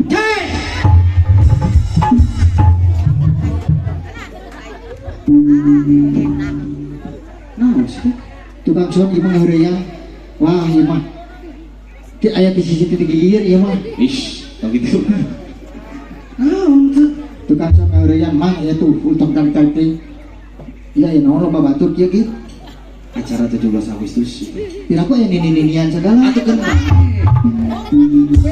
Cek. Naon sih? Tukang sound ieu mah ngaheureuyang. Wah, ieu mah. Ti aya ti sisi ti gigir ieu mah. Ish, tong kitu. Naon tuh? Tukang sound ngaheureuyang mah ieu tuh utang tarik-tarik. Iya, ieu naon loba batur kieu kieu. Acara 17 Agustus. Piraku aya nini-ninian segala. Atuh kan.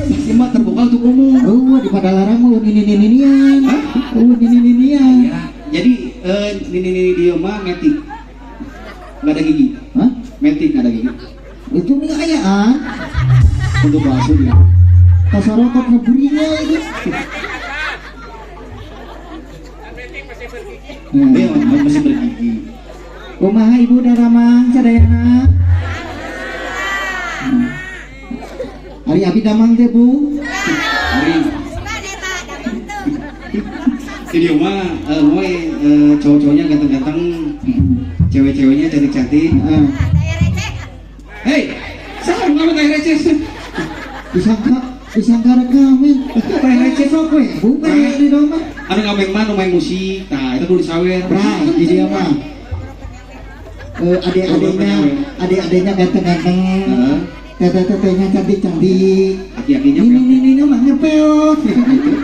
Ieu mah terbuka untuk umum. Oh, di Padalarang mah nini-ninian. Oh, nini-ninian. Ya, jadi nini-nini dia mah metik. Enggak ada gigi. Hah? Metik enggak ada gigi. Itu nih ayaan. Untuk bakso dia. Kasorokot ngeburinya itu. Dia masih bergigi. Kumaha ibu daramang sadayana? Ari abi damang teh Bu. Ari. Jadi mah moe cowok-cowoknya ganteng-ganteng, cewek-ceweknya cantik-cantik. Hei, saha nu teh receh? Disangka rekamen. Teh receh sok we, Bu di domah. Anu ngamen mah nu main musik, tah eta kudu disawer. Bray, di dieu mah. Adik-adiknya ganteng-ganteng. Teteh-tetehnya cantik-cantik. Aki-akinya ini mah ngepeot gitu.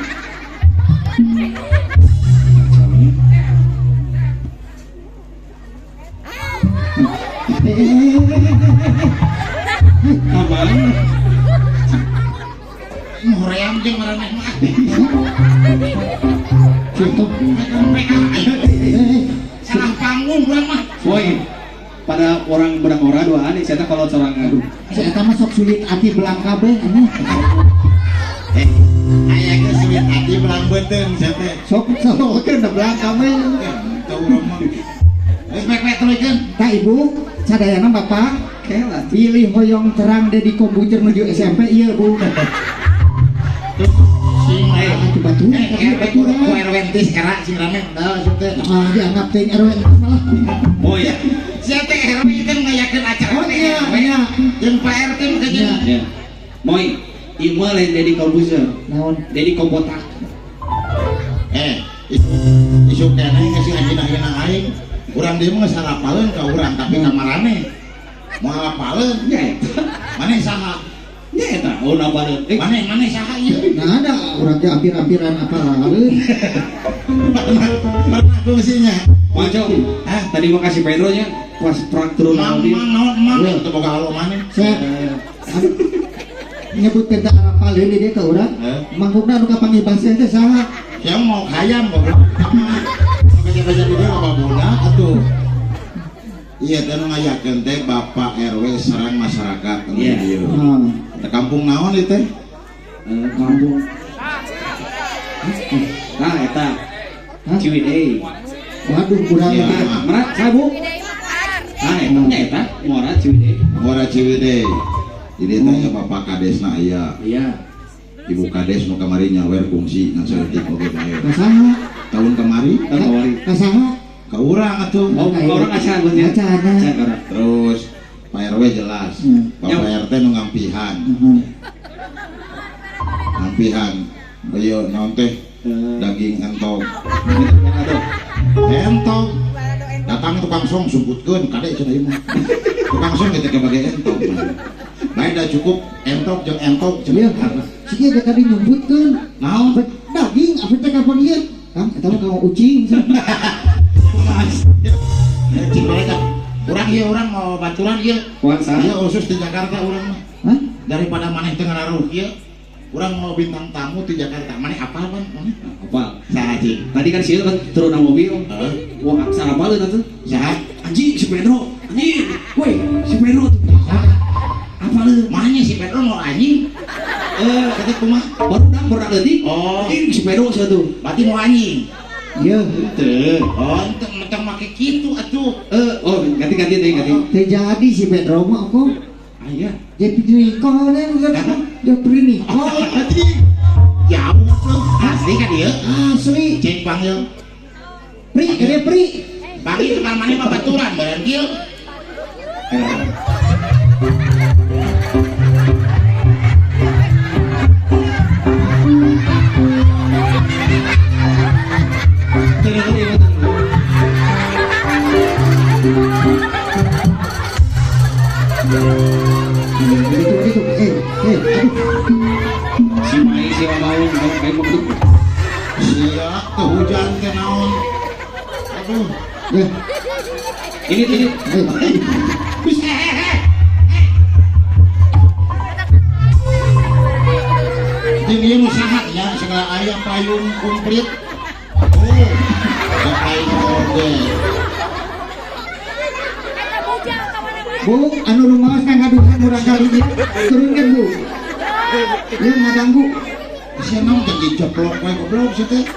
Abang hoream jeung maraneh mah. Kitu. Salah panggung urang mah. Woi, pada orang berang ora duaan saya teh kolot sorangan. Saya mah sok sulit ati belang kabeh aneh. Aya ge sulit ati belang beuteung sia teh. Sok sok da belang kabeh. Teu urang mah. Geus pek-pek tuluykeun. Tah ibu, sadayana bapak kela pilih hoyong terang Deddy Kombucer menuju SMP ieu Bu. Sing lain atuh baturan baturan ku RW tis era sing rame dah asup teh. Ah dianggap teh RW malah. Oh iya. Sia teh RW kan ngayakeun acara. Oh iya, iya. Jeung Pak RT mah jeung. Iya. Moy, ieu mah lain Deddy Kombucer. Naon? Deddy Kombotak. Isuk keneh geus ngajina-ngina aing. Urang dieu mah geus harapaleun ka urang tapi ka maraneh. Moal apaleun nya eta. Maneh saha? Nya eta, oh napaleun. Maneh saha ieu? Nah ada urang ge ampir-ampiran apaleun. Pernah fungsinya. Maco, tadi mah kasih Pedro nya pas prak turun mobil. Mang naon mang teu boga halo maneh. Saya nyebut tentang arapaleun di dieu ka urang. Mangkukna anu kapanggih baseuh teh saha? Sia mau hayam goblok. Baca-baca di dieu babuna atuh. Iya, teh nu ngayakeun teh Bapak RW sareng masyarakat anu di dieu. Teh kampung naon ieu teh? Kampung. Nah, eta. Ciwidey. Waduh, kurang ya. Merak sabu. Nah, eta nya eta Muara Ciwidey. Muara Ciwidey. Jadi eta nya Bapak Kadesna aya. Iya. Ibu Kades nu kamari nyawer kungsi ngan saeutik oge bae. Ka saha? Tahun kamari? Tahun kamari. Ka saha? Ka urang atuh. Oh, ka urang acan nya. Acan. Terus Pak RW jelas. Bapak RT nu ngampihan. Ngampihan. Ieu naon teh? Daging entog. Entog. Datang tukang song sumputkeun kade cenah ieu mah. Tukang song teh kabage entog. Bae da cukup entog jeung entog cenah. Sia ge tadi nyumputkeun. Naon? Daging apa teh kapan ieu? Kang eta mah ka ucing. Cing mereka. Urang ieu urang mau baturan ieu. Puasa. Ieu khusus di Jakarta urang mah. Hah? Daripada maneh teu ngararuh ieu. Urang mau bintang tamu di Jakarta. Maneh apal pan? Maneh apal. Saha cing? Tadi kan sieun kan turun na mobil. Heeh. Wah, sarapaleun atuh. Saha? Anjing si Pedro. Anjing. Woi, si Pedro tuh. Apaleun? Maneh si Pedro mau anjing? Kata kumaha? Baru leutik. Oh, anjing si Pedro sia tuh. Berarti mau anjing. Iya, henteu. Oh, henteu mentang make kitu atuh. Oh, ganti-ganti teh, ganti. Teu jadi si Pedro mah kok. Ah iya. Jepri Nicole kan? Jepri Nicole. Jauh tuh. Asli kan ieu? Asli. Cek panggil. Pri, kene Pri. Panggil tukang maneh mah baturan bareng kieu. Gitu gitu. Aduh. Si Mai si mau kayak begitu. Sia teu hujan teh naon. Aduh. Ya. Ini ini. Jeung ieu nu saha nya segala aya payung komplit. Oh. Payung oge. Bu, anu rumaos kang ngaduhan murang kali ieu. Turunkeun, Bu. Ieu ngaganggu. Sia naon teh diceplok we goblok sia teh.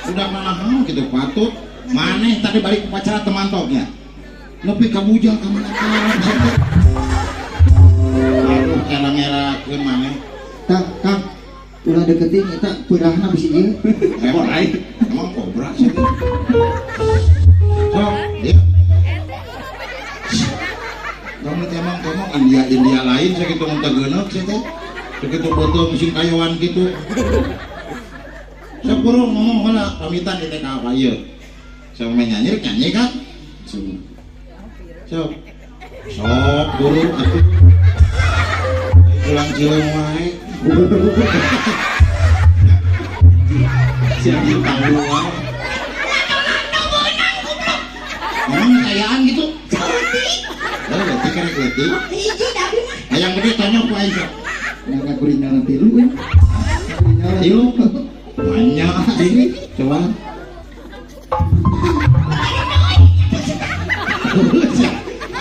Udah manahan kitu patut. Maneh tadi balik upacara temantoknya. Nepi ka bujang ka mana sia teh. Aduh, era-ngerakeun maneh. Kang, Kang. Ulah deketin eta peurahna bisi ieu. Emang emang kobra sia teh. Sok, ieu. Kamu emang kamu India lain sakitu mun teu geuneuk sia teh. Sakitu beuteung sing kayoan kitu. Sok buru ngomong heula pamitan di TK apa ieu. Sok nyanyi nyanyi kan? Sok. Sok buru atuh. Pulang cileung wae. Siap tahu wae. Emang kayaan gitu? Leutik karek leutik. Hiji da abi mah. Hayang gede tonyok ku aing sok. Nggak kuringan tilu we. Tilu. Banyak ini coba.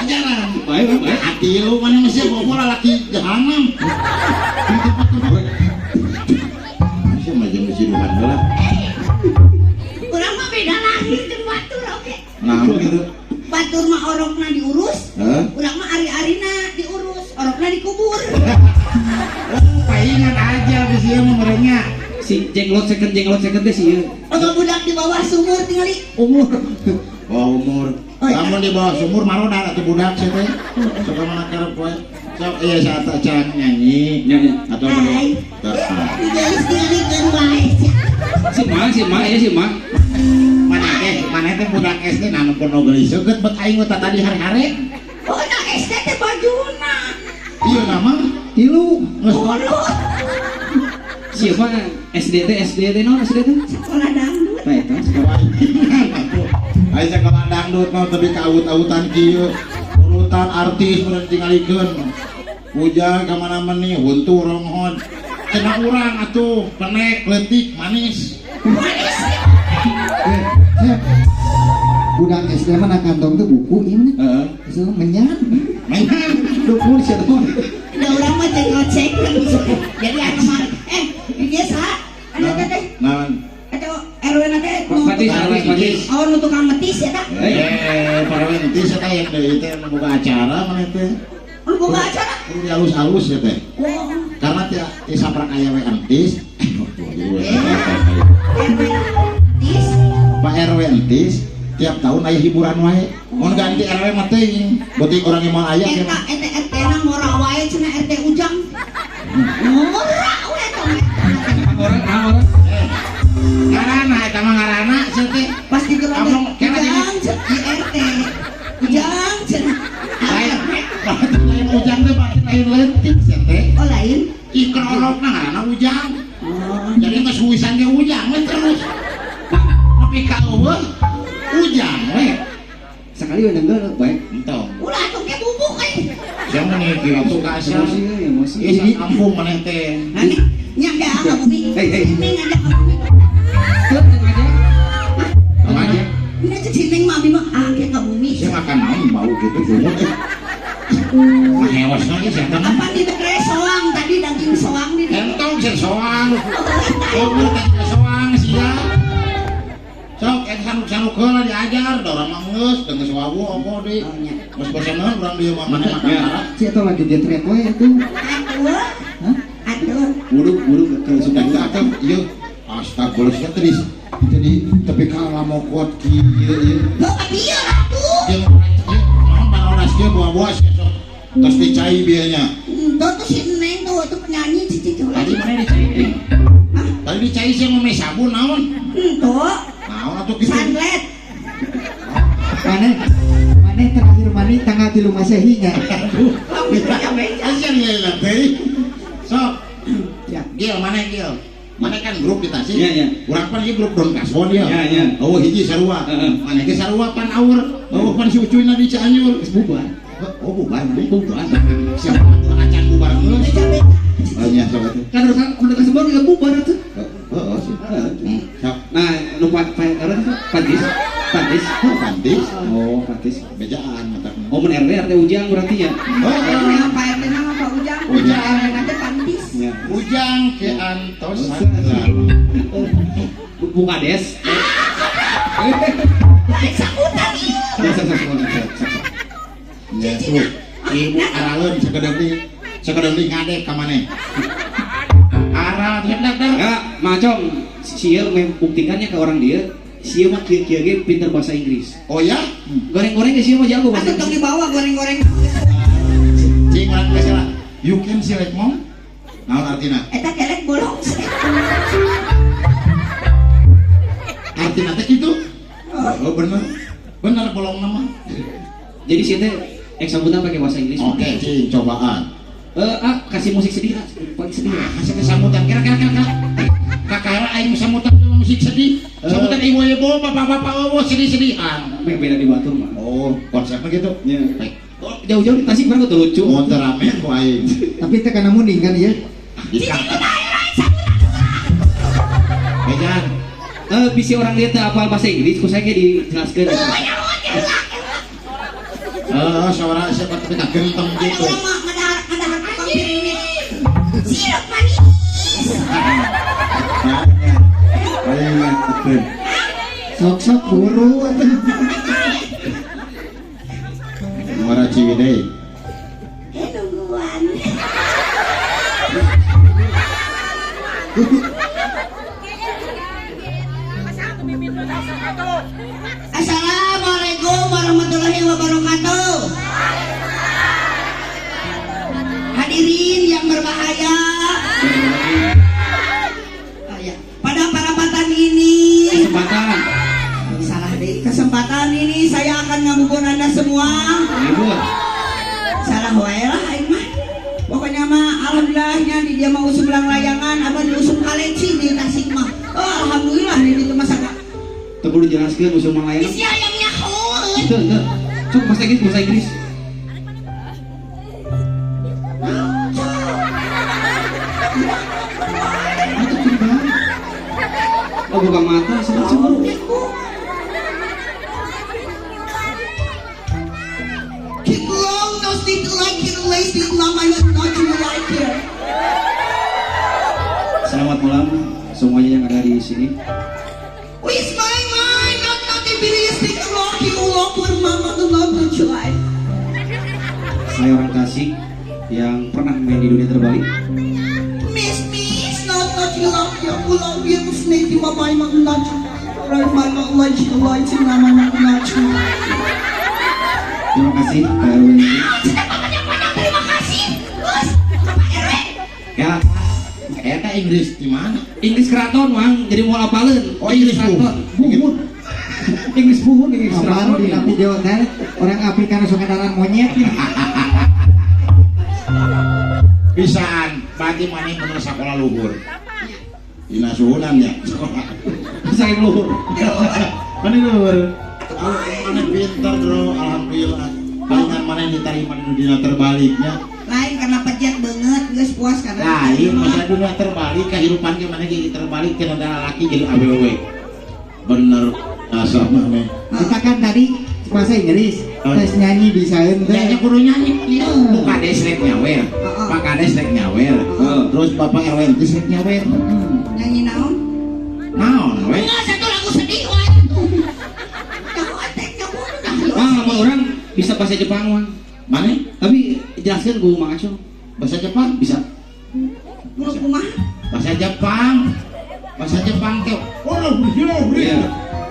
Ajaran. Baik, baik. Hati lu mana masih bobo lalaki jahanam. Masih mah jeung siluman heula. Urang mah beda lahir jeung batur oge. Nah, gitu. Batur mah orokna diurus, urang mah ari-arina diurus, orokna dikubur. Oh, paingan aja bisi ieu mah merenya. Si jenglot second teh si ieu. Oh, budak di bawah sumur tingali. Umur. Oh, umur. Oh, iya. Lamun di bawah sumur marodar atuh budak sia teh. Sok mana karep wae. Sok ieu saat acan nyanyi. Nyanyi. Atau Hai. Geus tingalikeun wae. Si Ma, ya si Ma. Mana teh budak SD nah nu pono geulis seukeut bet aing mah tadi hare-hare. Oh, na SD teh bajuna. Ieu nama Tilu. Geus Kolot. Siapa SD teh naon SD teh? Sekolah dangdut. Tah eta sekolah. Aya sekolah dangdut mah tepi ka awut-awutan kieu. Urutan artis mun tingalikeun. Hujan ka mana meni huntu ronghon. Cenah urang atuh penek leutik manis. Manis. Budak SD mah na kantong teh buku ieu mah. Heeh. Heeh, menyan. Menyan. Dukun sia teh. Da urang mah jenglot second. Jadi anu mah dia saha? Anu teh. Naon? Eta RW na teh. Patis, Patis. Oh, nu tukang metis eta. Para metis eta yang deui teh nu boga acara maneh teh. Nu boga acara? Kudu dialus-alus ya teh. Oh. Karena ti saprak aya we entis. RW entis. Pak RW entis tiap tahun aya hiburan wae. Mun ganti RW mah teuing, beutik urang ge moal aya. Eta eta RT na ngora wae cenah RT Ujang. Ngora we eta mah. Orang. Ngarana eta mah ngarana sia teh. Pasti geura Ujang di RT. Ujang cenah. Lain lain Ujang teh pasti lain leutik sia teh. Oh lain. Ikrorokna ngaranna Ujang. Jadi geus huisan ge Ujang we terus. Nepi ka eueuh Ujang we. Sekali we nenggel bae. Entong. Ulah atuh ge bubuk euy. Sia mah kitu ka asa. Emosi. Ieu kampung maneh teh. Nah, nya ge ka bumi. Hei. Neng ada ka bumi. Teu aja. Aja. Nya cek si Neng mah abi mah ah ge ka bumi. Sia makan naon bau kitu lumut eh. Mah hewasna ge sia teh. Apa dibere soang tadi daging soang di. Entong sia soang. Oh, tadi soang sia. Sok eta sanuk-sanuk heula diajar, da urang mah geus, da geus wawuh apa deui. Geus bosenan urang dieu mah maneh makan arah. Si eta lagi jetret we atuh. Atuh. Hah? Atuh. Wudhu ke Sudah atuh ieu. Astagfirullah sia teh jadi tepi ka lamokot kieu ieu. Heuh ieu atuh. Jeung naon barodas kieu buah-buah sia sok. Tos dicai bieu nya. Tuh tuh si Neng tuh tuh penyanyi cicing Tadi mana dicai? Tadi dicai sia ngomeh sabun naon? Tuh. Naon atuh kitu? Sunlight. Maneh terakhir mani tanggal 3 Masehi nya. Lamun Tong beja-beja. Aja lila teh. Sok. Ya. Gil mana Gil? Mana kan grup di Tasik? Iya, iya. Urang pan ieu grup Don Kasbon ya. Iya, iya. Oh hiji sarua. Heeh. Mana ge sarua pan aur. Oh pan si Ucuy na di Cianjur. Geus bubar. Oh bubar mana? Bubar. Siapa acan bubar geus. Beja-beja. Oh nya sok atuh. Kan udah Kasbon geus bubar atuh. Heeh sih. Sok. Nah, nu pantis. Pantis. Oh pantis. Oh, pantis. Bejaan matakna. Oh, mun RT RT Ujang berarti ya. Oh, Memang Pak RT mah Pak Ujang. Ujang. Nanti pantis. Ya. Ujang ke antosan. Bu Kades. Lain sambutan ieu. Ya, sok sok sok sok. Ya, tuh. Ibu araleun sakedeung deui ngadek ka maneh. Aral dak dak. Ya, Macong, sieun membuktikannya ke orang dia, sieun mah kieu-kieu ge pinter bahasa Inggris. Oh ya? Goreng-goreng ge sieun mah jago bahasa Atuh tong Inggris. dibawa goreng-goreng. Cing urang geus lah. You can select mom. Naon artina? Eta kelek bolong. Artina teh kitu? Oh bener. Bener bolong nama. Jadi sieun teh ek sambutan pakai bahasa Inggris. Oke, cing cobaan. Kasih musik sedih, ah. Paling sedih. Ah, kasih sambutan kira-kira kira. Kakara aing sambutan musik sedih. Sambutan ibu ibu, bapak-bapak eueuh sedih-sedihan. Beda di batur mah. Oh, konsepnya gitu. Ya. Baik. Oh, jauh-jauh di Tasik bareng tuh lucu. Mau teramen ku aing. Tapi teh kana munding kan ieu. Bejan. Bisi orang dia teh apal bahasa Inggris, ku saya ge dijelaskeun. Suara siapa tapi tak genteng Ada gitu. urang mah ngadahar ngadahar tukang piring. Sirup manis. Sok-sok buru atuh. Muara Ciwidey. Eh nungguan. Assalamualaikum warahmatullahi wabarakatuh. Hadirin yang berbahaya. Oh ya, pada parapatan ini Kesempatan. salah deh. Kesempatan ini saya akan ngabubur Anda semua. Libur. Salah wae lah aing mah. Pokoknya mah alhamdulillahnya di dia mau usum layangan, abah diusum kaleci di Tasik mah. Oh, alhamdulillah di ditu mah saga. Teu kudu jelaskeun usum layangan. Isi hayang nyahoeun. Teu, teu. Sok bahasa Inggris, bahasa Inggris. Atuh kudu balik. Oh, buka mata, sedang cemburu. Keep long no stick like it lazy lama not you like it. Selamat malam semuanya yang ada di sini. With my mind not not stick rocky ulopur mama to love you like. Saya orang Tasik yang pernah main di dunia terbalik. Miss miss not not you love you love you snake mama not you. Right my like you like you mama not you. Terima kasih Pak RW. Banyak-banyak terima kasih. Bos, Bapak RW. Ya, Eta Inggris di mana? Inggris keraton, Mang. Jadi mau apaleun. Oh, Inggris keraton. Buhun. Inggris buhun, Inggris Apaan keraton. di video teh orang Afrika nu suka monyet. Bisaan, berarti maneh bener sakola luhur. Dina suhunan ya sekolah. Saking luhur. Maneh luhur. Maneh pinter, Bro. Alhamdulillah. Palingan maneh diterima di dunia terbaliknya. Lain karena pejet banget, geus puas karena. Lain masalah dunia terbalik, kehidupan ge maneh jadi terbalik cenah laki jadi awewe. Bener asal maneh. Kita kan tadi bahasa Inggris, terus nyanyi bisaeun teh. Nyanyi kudu nyanyi. Bu Kades rek nyawer. Pak Kades rek nyawer. Terus Bapak RW geus rek nyawer. Nyanyi naon? Naon we? Enggak, satu lagu sedih wae tuh. Nyaho teh nyaho dah. Mang, lamun orang bisa bahasa Jepang, Mang. Maneh Tapi jelaskeun ku Mang Acong. bahasa Jepang? Bisa. Guru kumaha? Bahasa Jepang. Bahasa Jepang teh. Oh, Iya.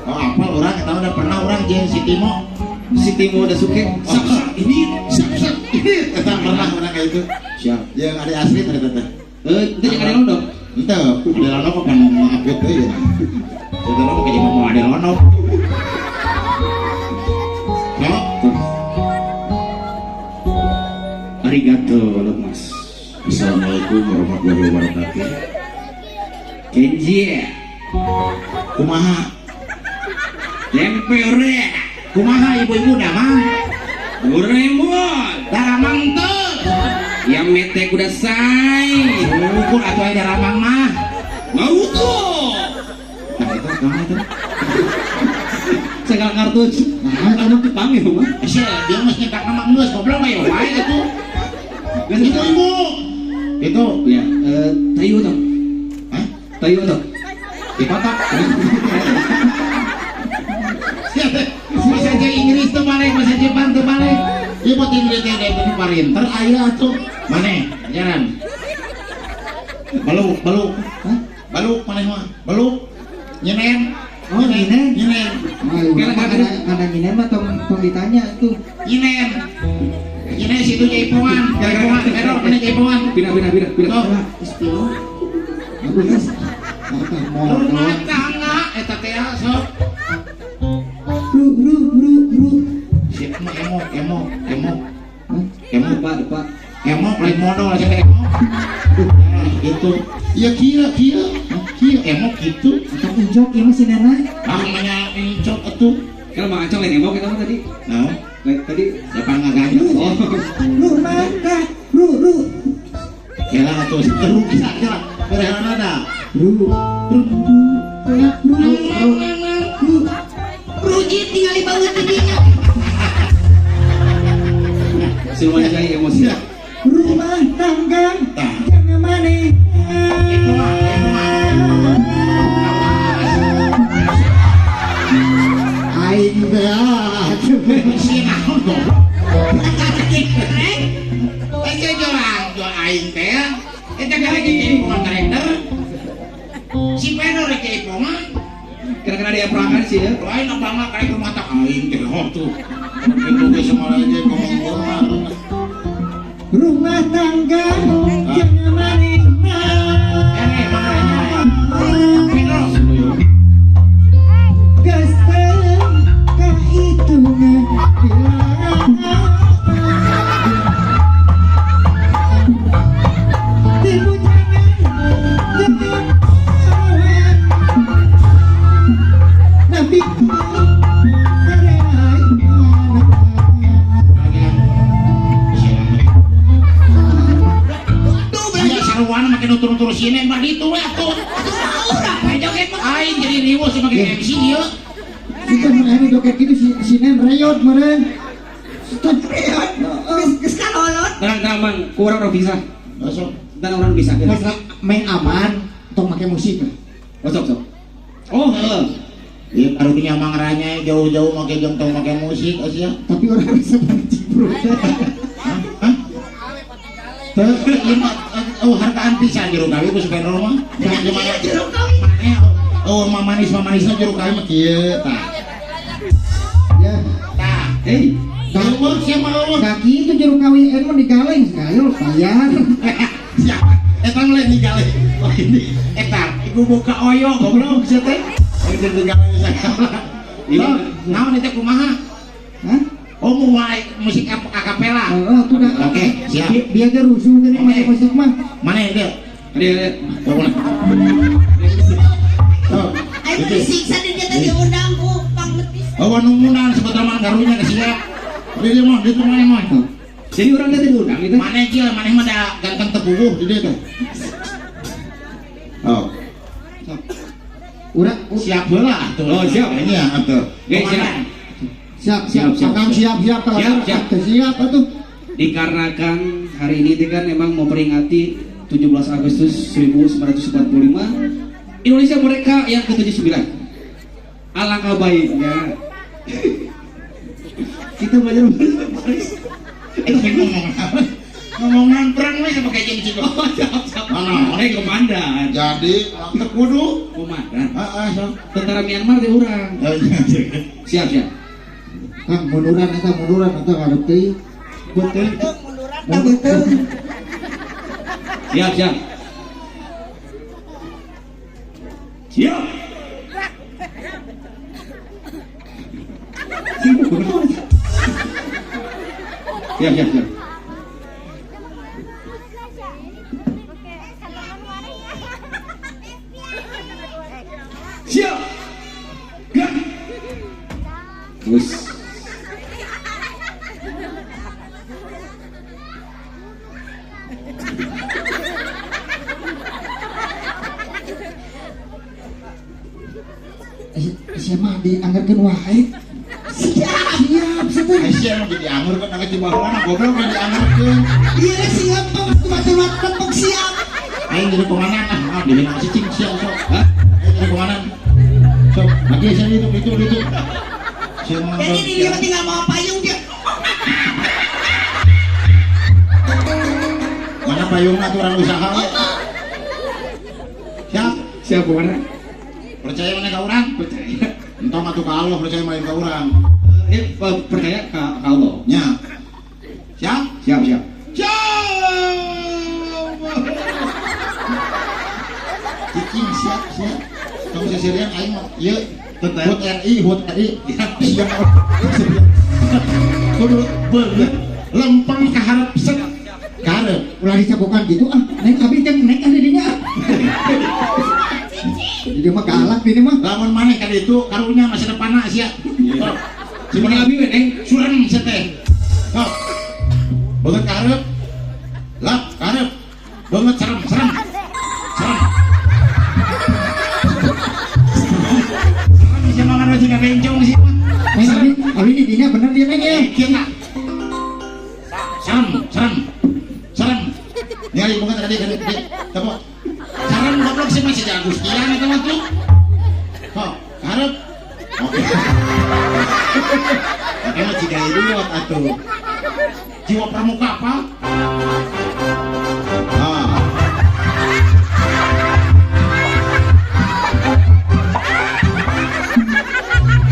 Oh, apa orang eta udah pernah orang jeung si Timo. Si Timo Dasuke. Sap sap ini. Sap sap. Eta pernah orang kayak itu. Siap. Yang ada asli tadi teh. Itu jeung ada londok. Ente, ada londok apa ngaput deui ya. Ada londok kayak mau ada londok. No. Arigato, lemas. Assalamualaikum warahmatullahi wabarakatuh. Kenji. Kumaha? Tempe ore. Kumaha ibu-ibu damang? Doraemon. Daramang teu. Yang mete kudasai. Syukur atuh aya daramang mah. Naruto. Nah itu kumaha itu? Segala kartus. Nah, anu dipanggil mah. Sia, dia mah nyetak nama geus goblok mah ya wae atuh. Ibu-ibu. Itu ya, tayo tuh. Hah? Tayo tuh. Di kotak. Bahasa Inggris tuh balik, bahasa Jepang tuh balik. Ieu buat Inggris teh dari parinter aya atuh. Maneh, ajaran. Baluk, baluk. Hah? Baluk maneh mah. Baluk. Nyenen. Oh, nyinen. Nyinen. Karena nyinen mah tong ditanya tuh. Nyinen. Nyinen situ jaipongan, jaipongan, error maneh jaipongan. Pindah. Tuh. Istilah. Bagus. Rumah tangga eta teh sok. Ru ru ru ru. Siap mah emok. Emok Pak. Emok lain modal aja emok. Gitu. Ya kieu kieu emok gitu. Atau injok ieu mah si Nena. Ah manya injok atuh. Kalau Mang Acong lain emok eta mah tadi. Naon? Lain tadi siapa ngaganya? Oh. Rumah tangga ru ru. Kela atuh seru bisa kela. Berehanna da. Ru ru ru ru. Rujit tinggal banget di dinya. Semuanya saya emosi. Rumah tangga jangan maneh. Aing teh si naon goblok. Eta jual aing teh. Eta karek jaipongan kalender. Si Pedro rek jaipongan. Kira-kira dia perangan sih ya. Lain apa mah karek rumah tangga aing teh hok tuh. Itu geus mulai ge ngomong rumah tangga jangan maneh. Turun-turun sini mah ditu we atuh. Aing jadi riweuh sebagai MC ieu. Itu mah anu joget kitu si Nen reyot meureun. Reyot. Geus kalolot. Tenang Mang, ku urang bisa. Sok. Dan orang bisa. Mas main aman tong make musik. Oh sok. Oh heeh. Ieu karunya Mang Ranya jauh-jauh make jeung tong make musik sia. Tapi urang resep cibrut. Hah? Teu ieu mah oh hargaan pisan jeruk kawi ku supaya mah. Gimana jeruk kawi? Oh mamanis-mamanisna jeruk kawi mah kieu tah. Ya. Tah. Hei, eueuh sia mah eueuh. Kaki itu jeruk kawi anu digaleng sekali bayar. Siapa? Eta mah lain digaleng. Oh ini eta ibu buka oyo goblok sia teh. Itu digaleng sagala. Naon eta kumaha? Hah? Oh mulai musik akapela. Heeh, tuh dah. Oke, siap. Biar ge rusuh geuning make musik mah. Mana dia? Dia. Aing disiksa di dia teh diundang ku pangmetis. Oh, nu ngundang sebetulnya mah karunya ke siap. Dia mah ditu mana mah. Jadi urang teh diundang itu. Maneh kieu, maneh mah da ganteng teu puguh di dieu teh. Oh. Urang siap heula atuh. Oh, siap. Nya atuh. Siap. Siap, siap atuh. Dikarenakan hari ini kan memang memperingati 17 Agustus 1945 Indonesia merdeka yang ke-79. Alangkah baiknya kita belajar bahasa Paris. Itu ngomong apa? Ngomongan perang we pakai jeung cik. Oh, siap. Mana komandan. Jadi teu kudu komandan. Heeh, sok. Tentara Myanmar di urang. Siap, siap. Kang munduran eta ngarep teuing. Betul. Munduran teh. Siap, siap. Siap. Siap, siap, siap. Siap. Gerak. Terus. Siapa mah dianggarkeun wae. Siap. Siap setuju. Sia mah jadi anggur kan anggar cibahuana goblok mah dianggarkeun. Ieu siap batu tepuk siap. Aing jadi komandan ah, dihina si cing siap sok. Hah? Aing jadi komandan. Sok, lagi sia itu. Sia mah. Jadi dia tinggal mau payung dia. Mana payungna tuh orang usaha we. Siap, siap komandan. Percaya mana ka urang? Percaya. Entong atuh ka Allah percaya main ka urang. Percaya ka Allah. Nya. Siap? Siap, siap. Siap. Cicing siap, siap. Tong seserian aing mah ieu HUT RI, HUT RI. Siap. Kudu beungeut lempeng ka hareup set. Ka hareup. Ulah dicabokan gitu ah. Neng abi jeung neng ada dinya. Jadi mah galak ini mah. Lamun maneh ka ditu karunya masa depanna sia. Si Mana abi we neng surem sia teh. Sok. Beungeut ka hareup. Lap ka hareup. Beungeut serem, serem. Serem. Serem sia mah kan jiga bencong sia mah. Neng abi, abi di dinya bener dia neng ya. Kieu tah. Serem, serem. Serem. Ningali beungeut ka dieu ka dieu. Tepok. Saran goblok sih masih Agustian itu mah tuh. Kok, harap. Oke. Emang jika itu atuh. Jiwa pramuka apa? Ah.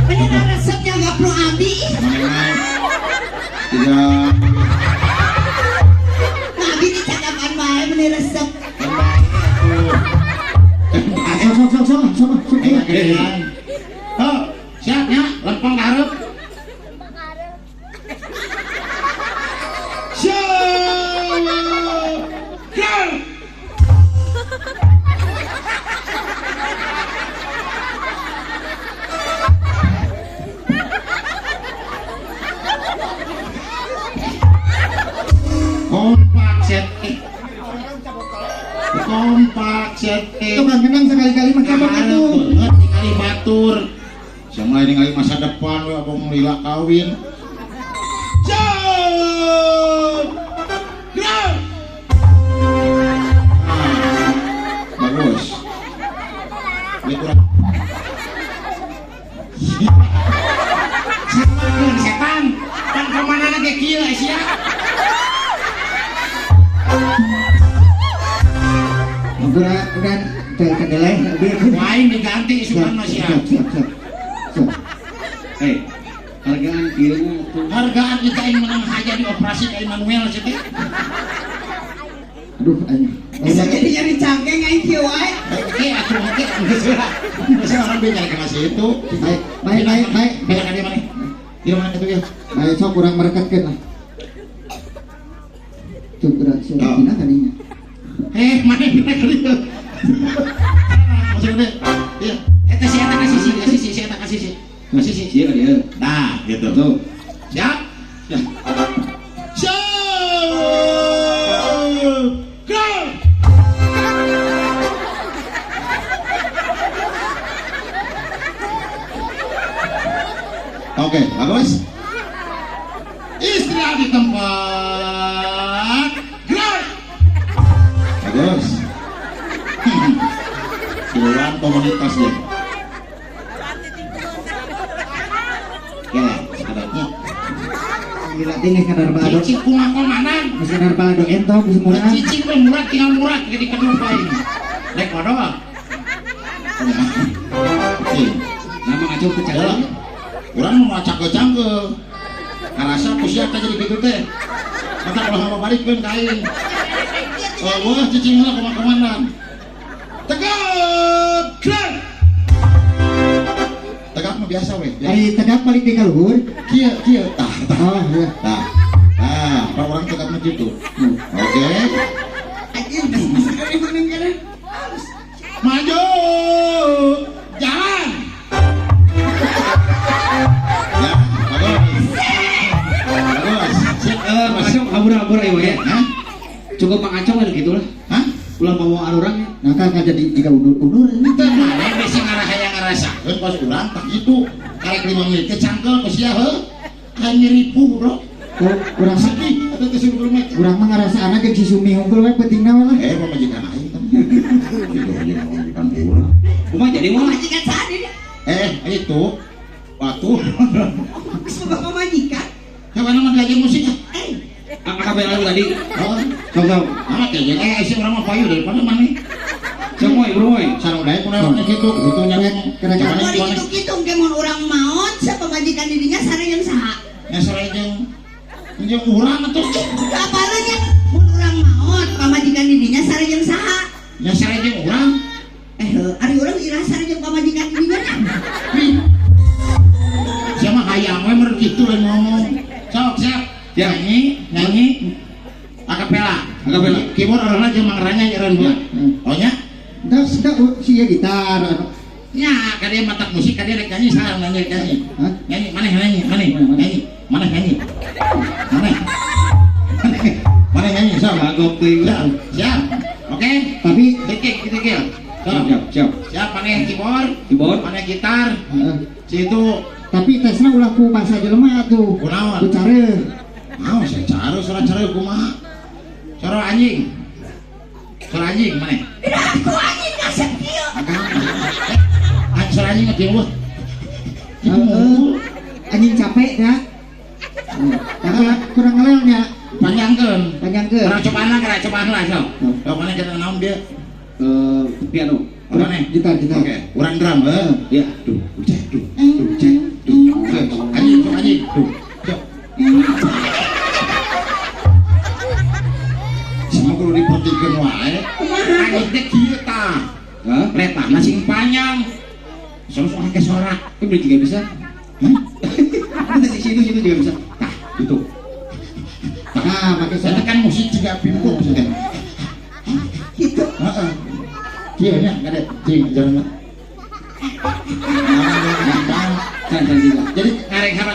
Ini resepnya nggak perlu abi. Tidak. Nah, abi ini cakapan wae meni resep. Sok sok sok sok. Oh, siap ya, lempeng ka hareup. Siap. Gerak. Kompak set. Kompak set. Tukang genang sekali-kali mah cabok atuh. Banget ningali batur. Sama ningali masa depan we abong lila kawin. Siap. Gerak. Bagus. Ini kurang. Salah setan. Kan kemana ge kieu sia? Udah terkedelai. Lain diganti isukan mah sia. Siap, siap. Siap. Eh, hargaan kieu mah hargaan kita yang menang aja di operasi ka Immanuel sia teh. Aduh aing. Bisa jadi nyari cangkeng aing kieu wae. Oke, atuh oke. Geus orang be nyari ka situ. Baik, baik, baik, baik. Beda ka dia maneh. Di mana itu ya? Baik, sok kurang merekatkeun lah. Tuh gerak sia dina kadinya. Eh, mana pindah ke dieu? Maksudnya, iya. Eta si eta kasih si, kasih si, eta kasih si. Kasih si. Ieu ka dieu. Nah, gitu. Tuh. Siap? Siap. Siap. Gerak. Oke, bagus. Istirahat di tempat. Gerak. Bagus. Siluan komunitas deh. Ya, sekadarnya. Gila tinggi sekadar balado. Cicing kumaha komanan. Sekadar balado entong geus murah. Cicing mah murah tinggal murah jadi kedua aing. Rek waduh. Nama ngaco ke cangkeul. Urang mau cangkeul-cangkeul. Karasa ku sia teh jadi kitu teh. Mata kalau hamba balikeun ka aing. Oh, wah cicing heula kumaha komandan. Tegak, gerak. Tegak mah biasa we. Ari tegak balik di kaluhur. Kieu, kieu. Tah, tah. Oh, iya. Tah. Tah, orang tegak mah kitu. Oke. Anjir, geus geus menang kana. Maju. Jalan. Cukup Mang Acong kan gitu lah. Hah? Ulah mau arurang ya. Nah kan jadi jika undur-undur. Teu maneh bisi ngarahayang ngarasakeun kos urang tah kitu. Karek 5 menit teh cangkel ku sia heuh. Kayak nyeripuh, Bro. Urang sedih atuh teh sebelum mah. Urang mah ngarasaan jeung si Sumi unggul we pentingna we lah. Pamajikan aing tah. Gitu aja pamajikan urang. Kumaha jadi moal? Pamajikan saha deui? Itu batu. Geus boga pamajikan. Coba nama diajar musik ah. Akapela lu tadi. Oh, Sok sok. ah kayaknya isi urang mah payu daripada maneh. Sok moy, bro moy. Sarung daek kunaon kitu, kitu nya Kira-kira. Mun dikitu-kitu ge mun urang maot sapamajikan didinya sare jeung saha? Nya sare jeung urang atuh. Apalanya mun urang maot pamajikan didinya sare jeung saha? Nya sare jeung urang. Ari urang iraha sare jeung pamajikan didinya nya. Sia mah hayang we meureun kitu lain ngomong. Sok siap. Nyanyi, nyanyi. Akapela. Akapela. Keyboard orangna jeung Mang Ranya eureun heula. Oh nya? Enggak, si ya gitar. Nya, ka dia matak musik, ka dia rek nyanyi saha nyanyi nyanyi. Hah? Nyanyi, maneh nyanyi, maneh nyanyi, maneh nyanyi. Maneh. Maneh nyanyi sok. Kagok teuing. Siap. Siap. Oke. Tapi dikik dikik. Siap, siap, siap. Siap maneh keyboard, Keyboard, maneh gitar. Si itu tapi tesna ulah ku basa jelema atuh. Kunaon? Ku care. Mau saya care suara care kumaha? Suara anjing. Suara anjing maneh? Aku anjing kasep kieu. Suara anjing mah kieu. Anjing capek ya. Tapi kurang ngelelnya. Panjangkeun. Panjangkeun. Urang cobaan lah, kira cobaan lah sok. Sok maneh kita naon dia? Piano. Urang maneh? Gitar, gitar. Oke, urang drum heuh. Ya. Duh, cek, duh, duh, cek, duh. Anjing, sok anjing. Duh, sok. Semua kudu dipertikeun wae. Anjing teh kieu tah. Hah? Letahna sing panjang. Sok sok ke sorak. Itu juga bisa. Hah? Itu situ juga bisa. Tah, gitu. Nah, pakai sorak kan musik juga pimpuk maksudnya. Gitu. Heeh. Kieu nya ngade cing jalan. Kan juga. Jadi ngareng sama.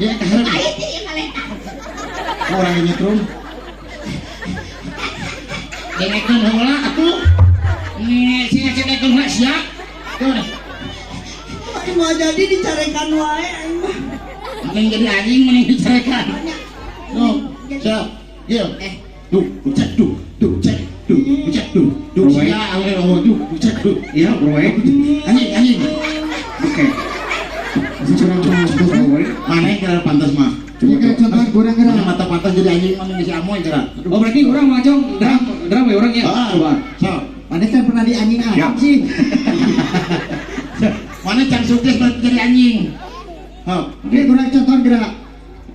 Ya kaharep. Aing teh ngaletah. Urang nyetrum. Dengekeun heula atuh. Nih, sing dengekeun heula sia. Tuh. Mau jadi dicarekan wae aing mah. Mending jadi anjing mending dicarekan. Tuh, siap. Ieu. Duh, cek duh, duh, cek duh, cek duh, duh, sia awe oh duh, cek duh. Iya, bro. Anjing, anjing. Oke. Kurang pantas. Maneh kira pantas mah. Coba contoh kurang kira. Mata pantas jadi anjing mah geus amoy kira. Oh, berarti urang mah Cong, drum we urang nya. Coba. Sok. Maneh kan pernah di anjing anjing sih. Mana can sukses berarti jadi anjing. Hop. Oke, kurang contoh gerak.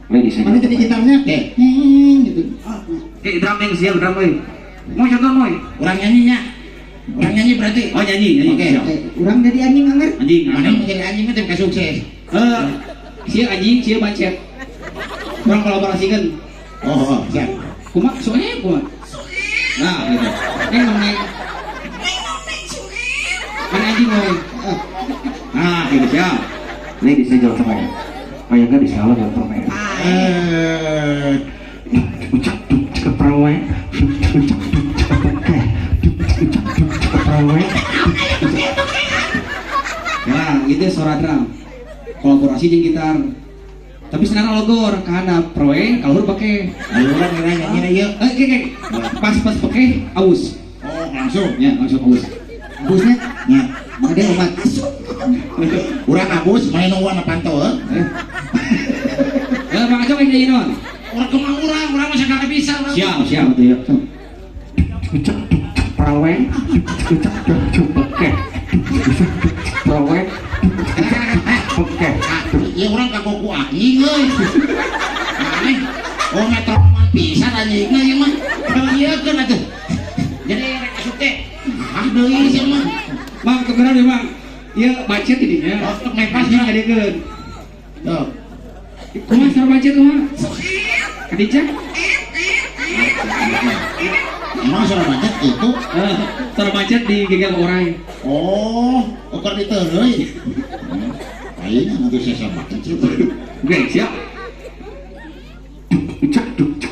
Mana jadi gitarnya? Oke. Gitu. Oke, drum yang siap drum euy. Mau contoh moy. Urang nyanyinya. Urang nyanyi berarti. Oh, nyanyi, nyanyi. Oke. Urang jadi anjing anger. Anjing. Mana jadi anjing mah teh sukses. Sia anjing, sia bancet. Urang kolaborasikeun. Oh, siap. Kumaha soalnya kumaha? Nah, gitu. Neng neng. Mana anjing moy? Nah, gitu siap. Ini bisa jalan sama ya. Kayaknya bisa jalan sama ya. Ucap cek prawe, ucap cek oke, ucap cek prawe. Nah, itu suara drum. Kolaborasi jeung gitar. Tapi senang logor karena proe kalau pakai. Ayo urang nyanyi ieu. Oke, pas-pas pakai aus. Oh, langsung. Ya, langsung aus. Abusnya? Ya. Ada obat. Urang abus main nungguan pantau heuh. Eh, Mang Acong yang nyanyi naon? Urang kumaha urang, urang mah sakala bisa urang. Siap, siap tuh ya. Ucap prawe, ucap cek oke, prawe, oke. Ya urang kagok ku anjing euy. Aneh. Oh metronoman pisan anjingna ieu mah. Ieu keun atuh. Jadi rek asup teh. Ah deui sia mah. Mang kebenaran memang. Ieu macet ininya. Oh, tek pas geus ngadekeun. Tuh. Kumaha suara macet kumaha? Kadijah? Emang suara macet itu? Suara macet di gegel orai. Oh, ukur diteureuy. Aing atuh sesa macet. Oke, siap. Ucap cek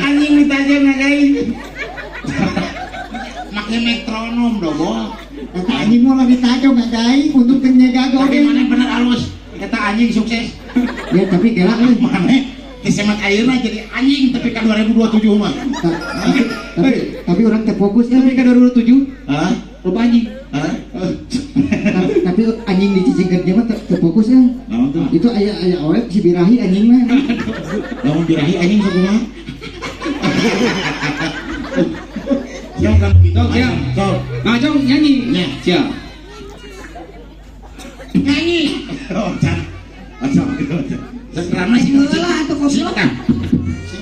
Anjing ditajam ngagain. Make metronom dong. Eta anjing mah ditajam ngagain untuk teu gago. Tapi mana bener alus. Eta anjing sukses. Ya tapi gela euy. Mana disemat ayeuna jadi anjing tapi ka 2027 mah. Tapi orang teh fokus tapi ka 2027. Hah? Loba anjing. Hah? Tapi anjing dicicingkeun dia mah teu fokus ya. Naon tuh? Itu aya aya awet si birahi anjingna. Lamun birahi anjing sakumaha? Siap kan gitu. Siap. Sok. Nah, Cong nyanyi. Siap. Nyanyi. Oh, can. Asal gitu. Sekarang sih heula atuh goblok.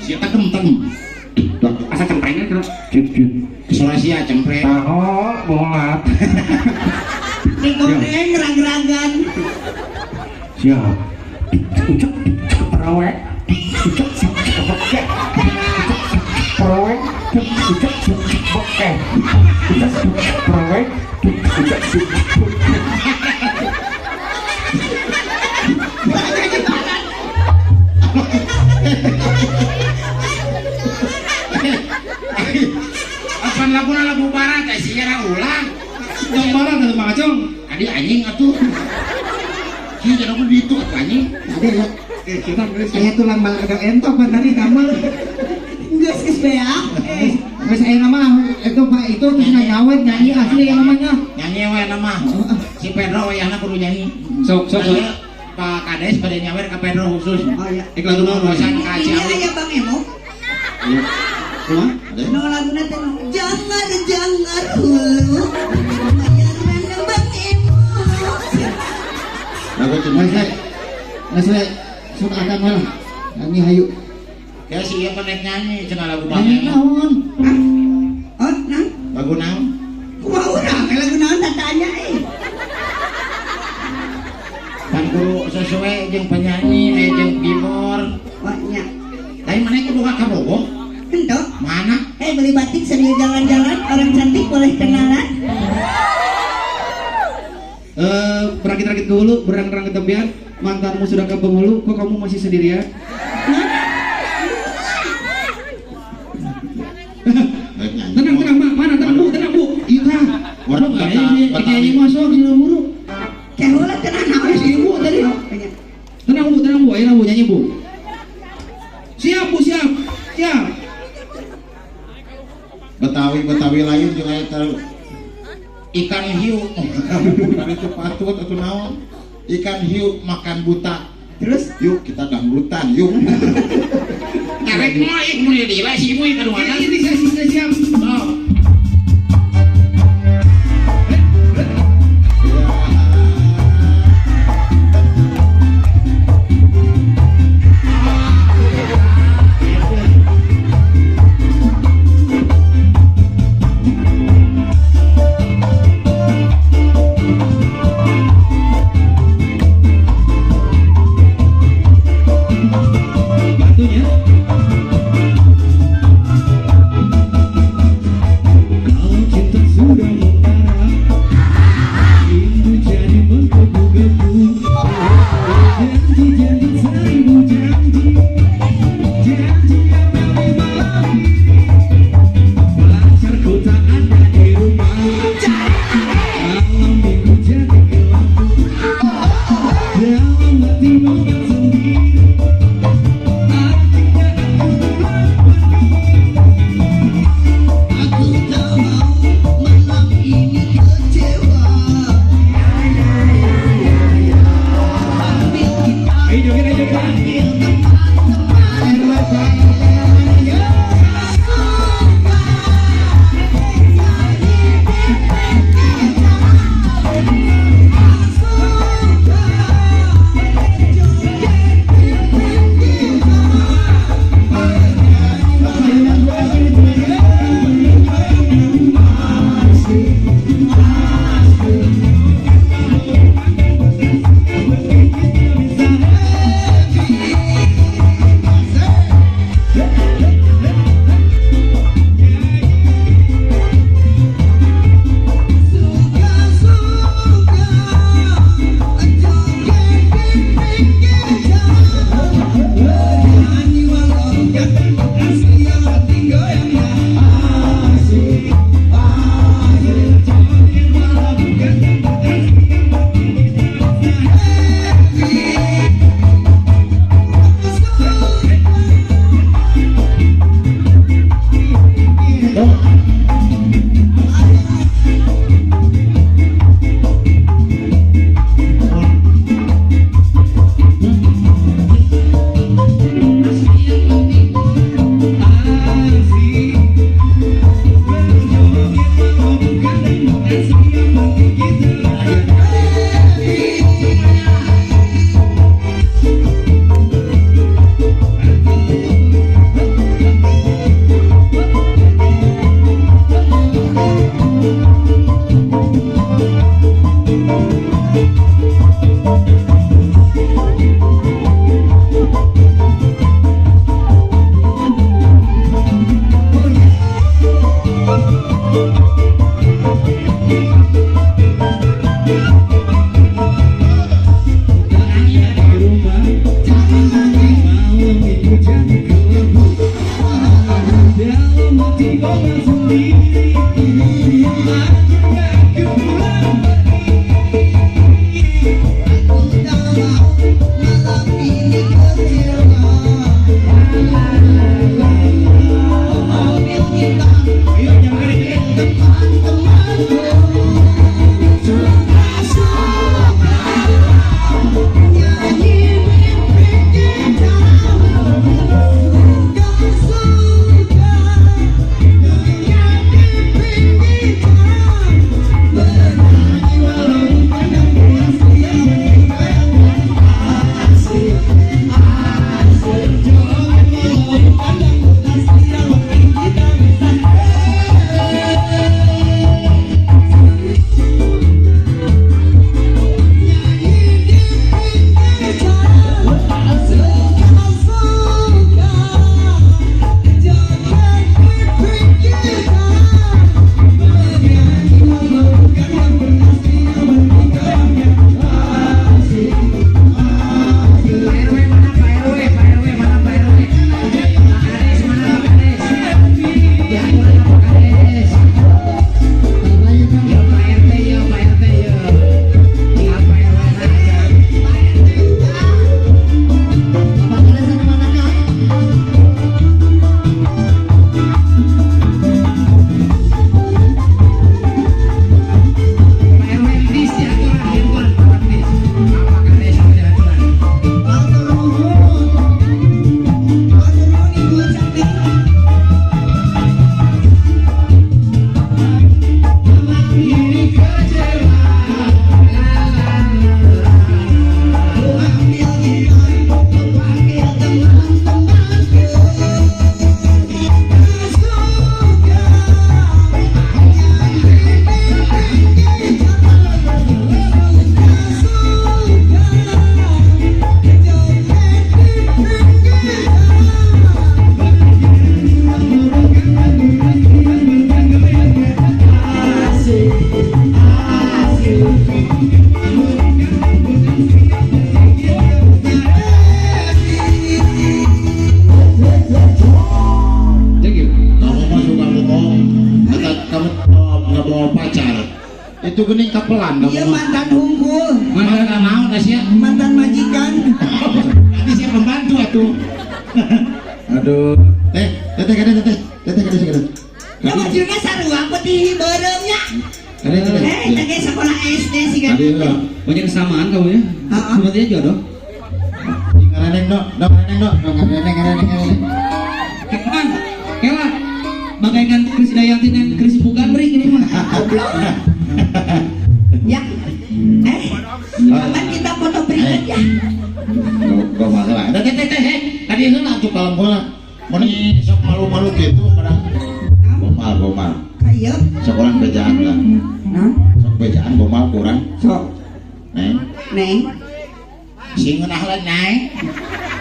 Siap tem-tem. Asa cemprengnya terus. Surasia cempreng. Tahu bolat. Digoreng rag-ragan. Siap. Ucap prawe. Ucap bokeh. Prawe. Ucap bokeh. Ucap prawe. Ucap Apa laguna lagu barat teh sia ulang. Yang barat atuh Mang Acong. Adi anjing atuh. Kieu jadi ditu atuh anjing. Adi ya. Aya tulang ada entok pan tadi tambal. Geus geus beak. Geus aya nama itu Pak itu geus nyawet nyanyi asli yang namanya. Nyanyi we nama. Si Pedro wayahna kudu nyanyi. Sok sok. Pak Kades pada nyawer ka Pedro khusus. Oh iya. Ek lagu naon bosan ka Ciawi. Ini aya Bang Emo. Iya. Kumaha? Nu laguna teh jangar jangar hulu. Bayaran Bang Emo. Lagu cuma Geus we sok akan lah. Nyanyi hayu. Ya si ieu penek nyanyi cenah lagu Bang Emo. Naon? Oh, naon? Lagu naon? Kumaha urang lagu naon tah tanya euy. Pan guru sesuai jeung penyanyi jeung keyboard. Wah nya. Tapi mana kudu ka Kabogoh? Henteu. Mana? Beli batik sambil jalan-jalan, orang cantik boleh kenalan. Berakit-rakit ke hulu, berang-rang ke tepian, mantanmu sudah ke Bengkulu, kok kamu masih sendirian? Tenang, tenang, Mak. Mana? Tenang, Bu, tenang, Bu. Iya. Orang kayaknya masuk sih buru. Kehola tenang naon si ibu tadi. Tenang Bu, ayo Bu nyanyi Bu. Siap Bu, siap. Siap. Betawi lain jeung aya ikan hiu. Bukan itu patut atau naon? Ikan hiu makan buta. Terus yuk kita dangdutan yuk. Karek mah ieu mun di si ibu ieu mana? Ini saya siap. Oh. Bantunya. Itu geuning kapelan. Iya mantan hungkul. Mantan naon sia? Mantan majikan. Nanti sia pembantu atuh. Aduh. Teh, teteh kade teteh. Teteh kade kade. Ya bajuna sarua putih beureumnya. Kade teteh. Eh, teh sekolah SD sih kan. Banyak kesamaan kamu ya. Sepertinya jodoh. Ngareneng dok, dok ngareneng dok, dok ngareneng ngareneng ngareneng. Kelan, kela, bagaikan Kris Dayanti dan Kris Bugandri ini mah. Goblok. Ya, kapan kita foto berikut ya? Gak masalah. Teh teh teh, tadi heula atuh kalem heula. Mun sok malu-malu gitu pada gomal gomal. Ayo. Sok urang bejaan lah. Nah, sok bejaan gomal kurang. Sok. Neng. Neng. Sing ngeunah lah neng.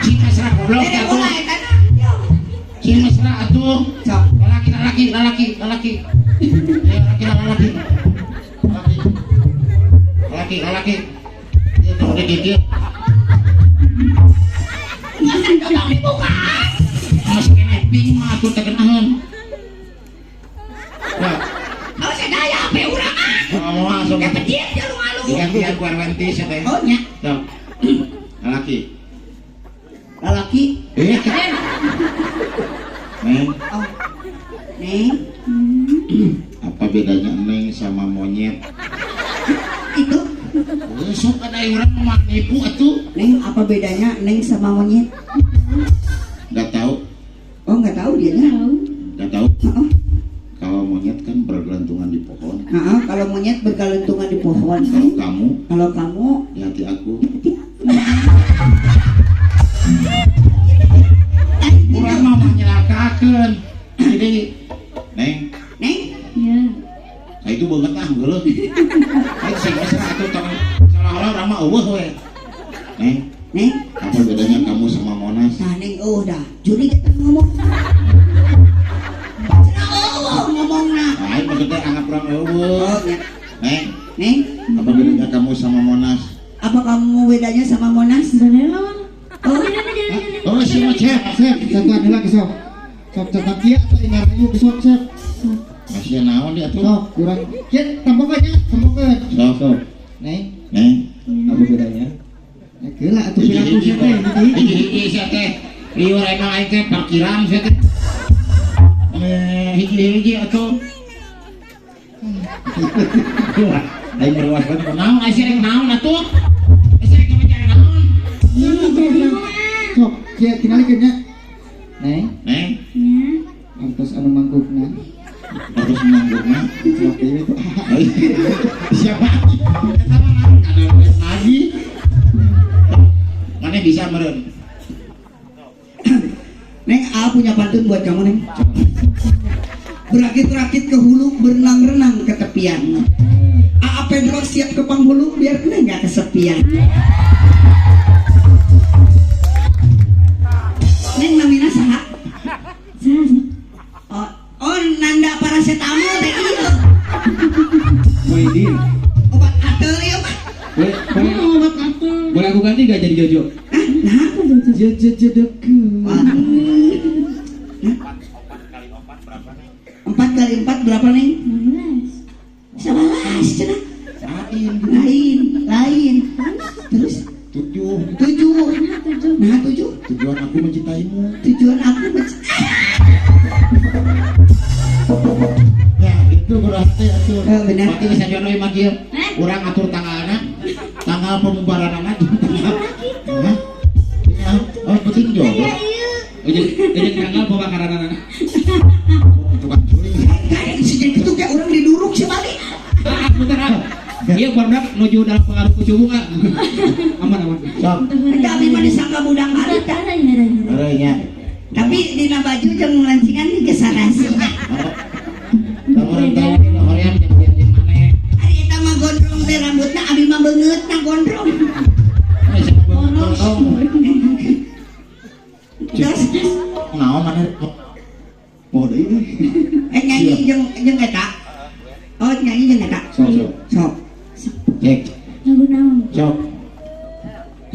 Sing mesra goblok atuh. Sing mesra atuh. Sok. Lalaki lalaki lalaki lalaki. Ya lalaki lalaki. Lalaki lalaki. Ieu tong digigit. Masa tong dibuka. Mas keneh ping mah atuh teh keunaheun. Wah. Awas daya ape urang ah. Ngomong sok. Kepecit ya lu alu. Digantian ku arwentis teh. Oh nya. Sok. Lalaki. Lalaki. Eh. Neng. Oh. Neng. Apa bedanya neng sama monyet? Itu. Sok ada orang mah nipu atuh. Neng, apa bedanya neng sama monyet? Enggak tahu. Oh, enggak tahu dia nya. Enggak tahu. Kalau monyet kan bergelantungan di pohon. Heeh, kalau monyet bergelantungan di pohon. Kalau kamu? Kalau kamu di hati aku. Urang mah menyelakakeun. Jadi, Neng. Neng? Iya. Nah, itu banget ah geuleuh. Itu sing mesra atuh tong salah-salah urang mah eueuh we. Neng. Neng, apa bedanya kamu sama Monas? Nah, Neng eueuh dah. Juri kita ngomong. Cenah eueuh ngomongna. Lain maksudnya anggap urang eueuh. Oh, nya. Neng, Neng, apa bedanya kamu sama Monas? Apa kamu bedanya sama Monas? Bener. Oh, oh si mah cep, Sep, satuan heula ge sok. Sok cetak kieu atuh ingat ayu sok sep. Masih naon dia atuh? Sok kurang kieu tempokeun nya, tempokeun. Sok sok. Neng, Neng, apa bedanya? Ya geula atuh piraku sia teh. Hiji-hiji sia teh. Lieur emang aing teh parkiran sia teh. Hiji-hiji atuh. Aing meruas banget naon aing rek naon atuh? Aing rek ngajar naon? Sok kieu tingalikeun nya. Neng, Neng. Nya. Artos anu mangkukna. Artos mangkukna. Sok ieu itu. Siapa? Eta mah naon kada lagi. Mana bisa meureun? Neng, A punya pantun buat kamu, Neng. Berakit-rakit ke hulu, berenang-renang ke tepian. A Pedro siap ke penghulu biar Neng nggak kesepian. Neng namina saha? Oh, oh Nanda paracetamol teh ieu. Muhyiddin. Obat atel ieu mah. Boleh, obat atel. Boleh aku ganti gak jadi Jojo? Hah? Nah, apa Jojo? Jojo jodohku. 4 kali 4 berapa, Neng? 16. 11 cenah. Lain. Lain, lain. Terus 7. 7. Nah, 7. Tujuan aku mencintaimu. Tujuan aku mencintai. Ya, itu berarti atuh. Benar. Berarti bisa jodoh mah kieu. Urang atur tanggalna. Tanggal pembubaranana jeung tanggal. Gitu. Hah? Ya, oh penting jodoh. Jadi tanggal pembakaranana. Tukang suling. Kayak si gitu kayak orang diduruk sih balik. Ah, bentar ah. Iya, barudak nuju dalam pengaruh kucubung ah. Aman aman. Sok. Tapi mah disangka budak harita. Heureuy nya. Tapi dina baju jeung lancingan geus sarasi. Lamun tahu dina hoream jeung jeung maneh. Ari eta mah gondrong teh rambutna abi mah beungeutna gondrong. Terus naon maneh? Oh deui. Nyanyi jeung eta. Oh, nyanyi jeung eta. Sok sok. Sok. Cek. Lagu naon? Sok.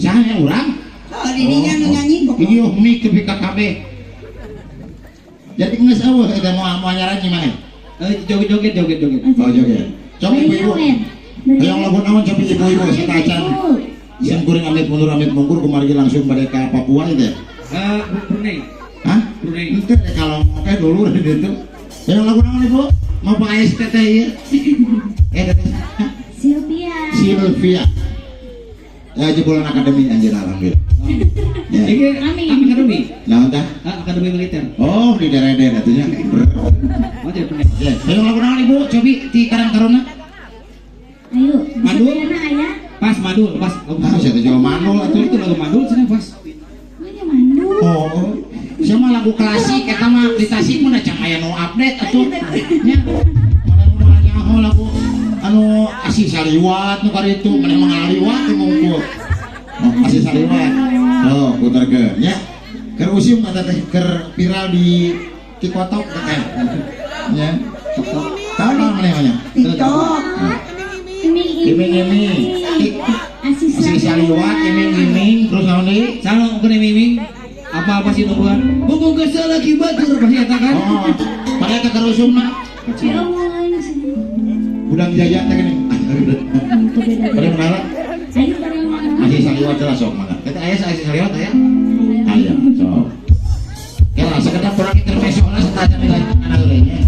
Saha yang urang? Oh, didinya nu nyanyi kok. Ieu mik ke PKKB. Jadi geus eueuh eta moal moal nyaranyi maneh. Joget joget joget joget. Oh joget. Sok ibu-ibu. Hayang lagu naon cobi ibu-ibu sateuacan. Sim kuring amit mundur amit mungkur kumargi langsung bade ka Papua itu ya. Brunei. Hah? Brunei. Ente deh kalau oke dulu dari itu. Hayang lagu naon ibu? Mau pakai teteh ieu? Eh teteh saha? Sylvia. Sylvia. Ya jebolan akademi anjir alhamdulillah. Ya. Ini Amin. akademi. Naon tah? Ah, akademi militer. Oh, di daerah-daerah atunya. Oh, jadi Brunei. Ya, hayang lagu naon ibu? Cobi ti Karang Taruna. Ayo. Mandul. Sadayana aya. Pas mandul, pas lagu Ah, saya teh jawa manul atuh. Itu lagu mandul cenah pas. Oh, nya mandul. Oh, siapa lagu klasik eta mah di Tasik mah can aya nu update atuh. Nya. Mana nu nyaho lagu anu asih saliwat nu karitu maneh mah ngaliwat teh ngumpul. Oh, asih saliwat. Oh, putarkeun nya. Keur usum eta teh keur viral di TikTok teh. Nya. TikTok. Tahu naon maneh mah nya? TikTok. Iming-iming. Iming-iming. Asih Asih saliwat iming-iming terus naon deui? Salah ngomong iming. Apa-apa sih nungguan? Buku kesel lagi batur pasti eta kan. Oh, pada eta keur usumna. Ya Allah. Gudang jaya teh gini. Itu beda. Pada menara. Ayo bareng mana? Asih saliwat lah sok mangga. Eta aya asih saliwat aya? Aya, sok. Ya lah sekedar kurang intermezzo lah sateuacan dilanjutkan heula nya.